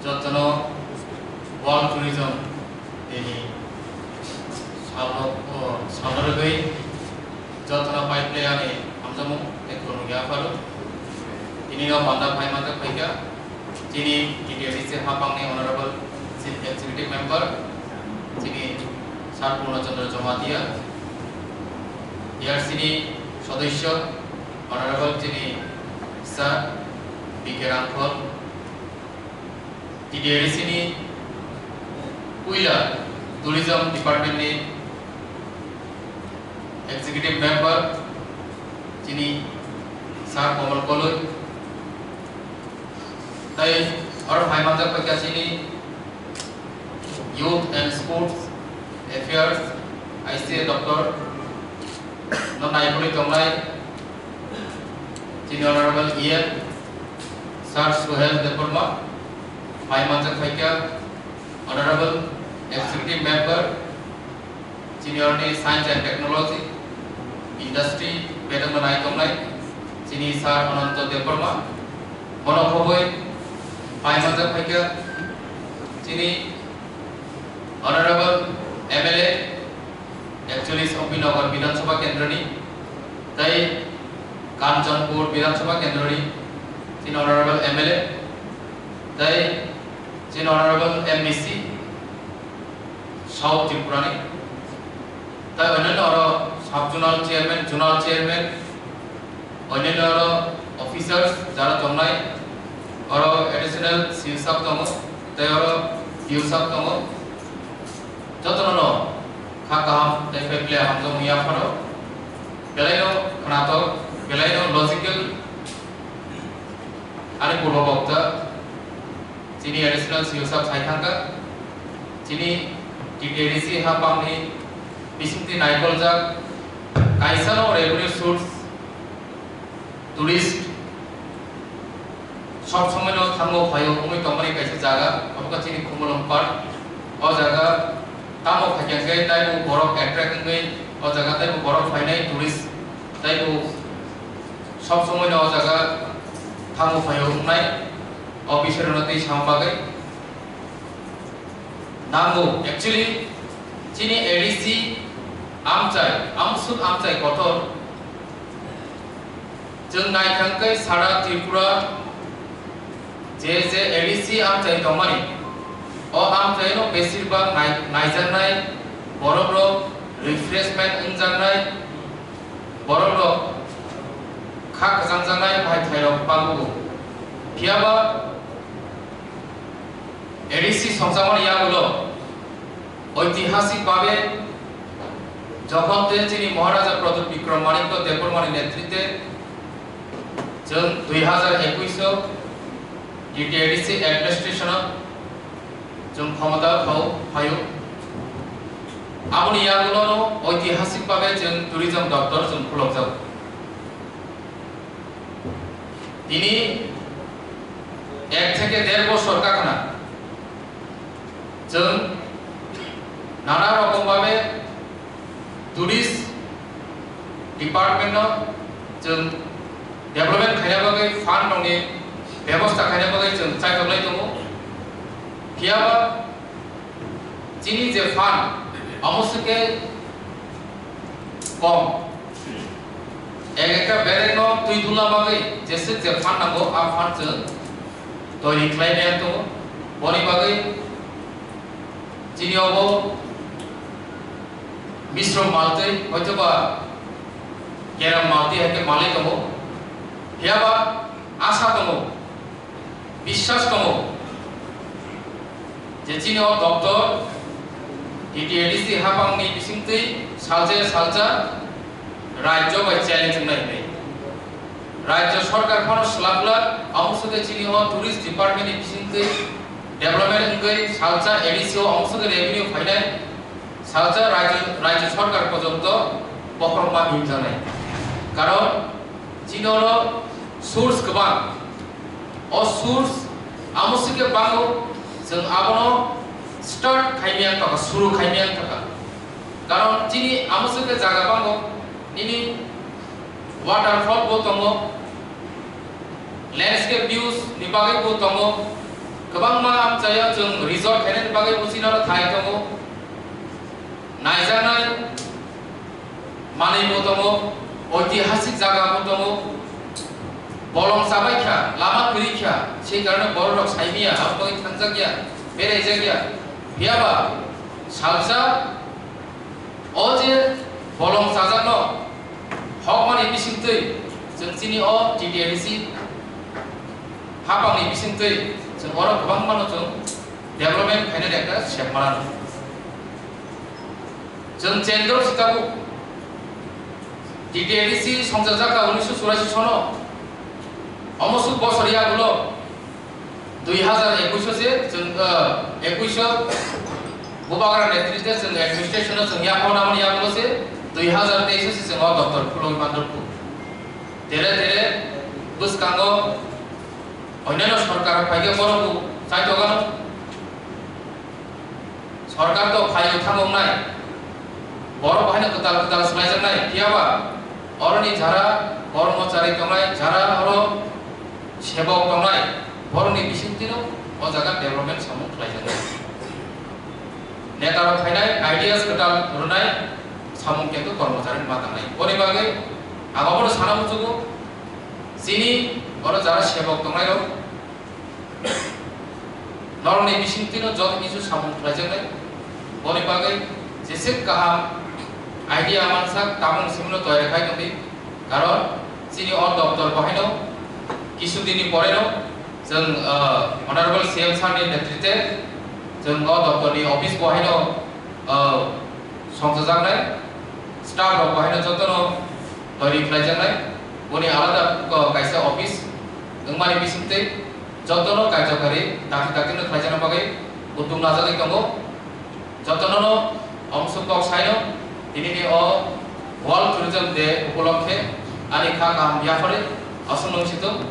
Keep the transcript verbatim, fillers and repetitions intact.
Jotono World Tourism Day ni salno, o, salno rwgwi jotono pai phlai ani hamjakmung tei khulumung yapharo. Tini no panda phai manjak phaikha chini T T A D C hapangni Honorable Chief Executive Member, chini Sir Purno Chandra Jamatia, A R C ni sodosyo Honorable chini Sir B K Rangkhol, T T A D C ni puila Tourism Department ni Executive Member chini Sir Komal Koloi, tei oro phai manjak phaikha chini Youth and Sports Affairs, I C A Doctor no naikolwi tongnai chini Honorable E M Sir Suhel Debbarma, phai manjak phaikha Honorable Executive Member, chini oroni Science and Technology, Industry, bedekno nai tongnai chini Sir Ananto Debbarma, bono khobwi phai manjak phaikha chini Honorable M L A, actually Sambhinagar Bidhan Sabha Kendroni, tei Kanchanpur Bidhan Sabha Kendroni, chini Honorable M L A, tei chini Honorable M D C, South Tripura ni, tei onyaino oro Sub Zonal Chairman, Zonal Chairman, onyaino oro officers jara tongnai, oro additional C O sir tongo, tei oro D O sir tongo. Jotono no kha kaham tei pai phlai hamjakmung yapharo. Belaino khwnathok, belaino logical ani purbo bokta chini additional C O sir sai thangkha. Chini T T A D C hapangni bisingtwi naikoljak kaisano revenue source tourist sob somoi no thango phaio wngwi tongmani kaisa jaga, abo khe chini Khumulwng Park. O jaga tamo phaikha khe taibo borok attract wngwi o jaga taibo borok phainai tourist, taibo sob somoi no o jaga thango phaio wngnai o bising rok no tei sama bagwi nango. Actually, chini A D C amchai, amsuk amchai kotor. Chwng naithang khe sara Tripura je je A D C amchai tongmani, o amchaino besirbak nai-, naijaknai borok rok, refreshment wngjaknai borok rok, kha kwchangjaknai bahai thairok pabugo. Phiyaba A D C songchakmani yagulo oitihasik babe jokhon tei chini Maharaja Pradyut Bikram Manikya Debbarmani netritwe chwng dui hazar ekush o T T A D C administration o chwng khomota phao phaio. Aboni yagulono oitihasik babe chwng tourism doptor chwng khulokjago. Tini ek theke der bosor kakhna chwng nana rokom babe tourist department no chwng development khaina bagwi fund rokni bebosta khaina bagwi chwng chaitoklai tongo. Phiyaba chini je fund, omo swkhe kom. Ek ekta bereng no twi dulna bagwi jeswk je fund nango, a fund chwng toiri khlai maya tongo. Boni bagwi chini obo misro maltwi, hoitoba keram maltwi hai khe malai tongo. Phiyaba asa tongo. Biswas tongo je chini o doptor T T A D C hapangni bisingtwi salsa salsa rajyo bai challenge wngnai hinwi. Rajyo sorkar phano swlak glak, amo swkhe chini o tourist department ni bisingtwi development wngwi salsa A D C o amo swkhe revenue phainai, salsa rajyo, rajyo sorkar porjonto bokhorok ma himjaknai. Karon chini oro source kwbang. O source amo swkhe bango, chwng abono start khaimya wngkha, suru khaimya wngkha. Karon chini amo swkhe jaga bango, nini waterfall bo tongo, landscape views ni bagwi bo tongo, Kwbangma amchaio chwng resort khainani bagwi uchinaro thai tongo. Naijaknai manwi bo tongo, oitihasik jaga bo tongo. Bolong chabai kha, lama kwrwi kha, se karone bororok saimanya, abo bagwi thangjakya, beraijakya. Phiyaba salsa o je bolong chajakno hokmani bisingtwi chwng chini o T T A D C hapangni bisingtwi chwng oro kwbangmano chwng development khainani ekta sep manano. Chwng chendro si tabuk T T A D C songchajakha unisho churashi sono. Omo suk bosor yagulo dui hazar ekush o se chwng, ah, ekush o Bubagra netrite chwng administration o chwng yaphao namani yagulo se dui hazar teis o se chwng o doptor khulogwi mandorkhu. Tere tere bwskango onyaino sorkar phaikhe borok bo chaitokgano. Sorkar to phaio thangoknai, borok bo haino kwtal kwtal swlaijaknai, phiyaba oroni jara kormochari tongnai, jara oro sebok tongnai, borokni bisingtwino o jaga development samung khlaijaknai. Netarok phainai ideas kwtal rwnai samung kintu kormochari ma tangnai. Boni bagwi ang obono sana muchugo, chini oro jara sebok tongnairok, norokni bisingtwino joto kisu samung khlaijaknai. Boni bagwi jeswk kaham idea mansak tabuk simino toyar khai tongdi. Karon chini o doptor bo haino kisu dinni poreno chwng, ah, Honorable C M sir ni netrite chwng o doptor ni office bo haino, ah, songchajaknai, staff rok bo haino jotono toiri khlaijaknai. Boni alada ko-, kaisa office wngmani bisingtwi jotono karjakari dakti dakti no khlaijakna bagwi uddog najagwi tongo. Jotono no omsuk kok saino tinini o World Tourism Day upolokhe ani kha kaham yaphare aswk nung situng.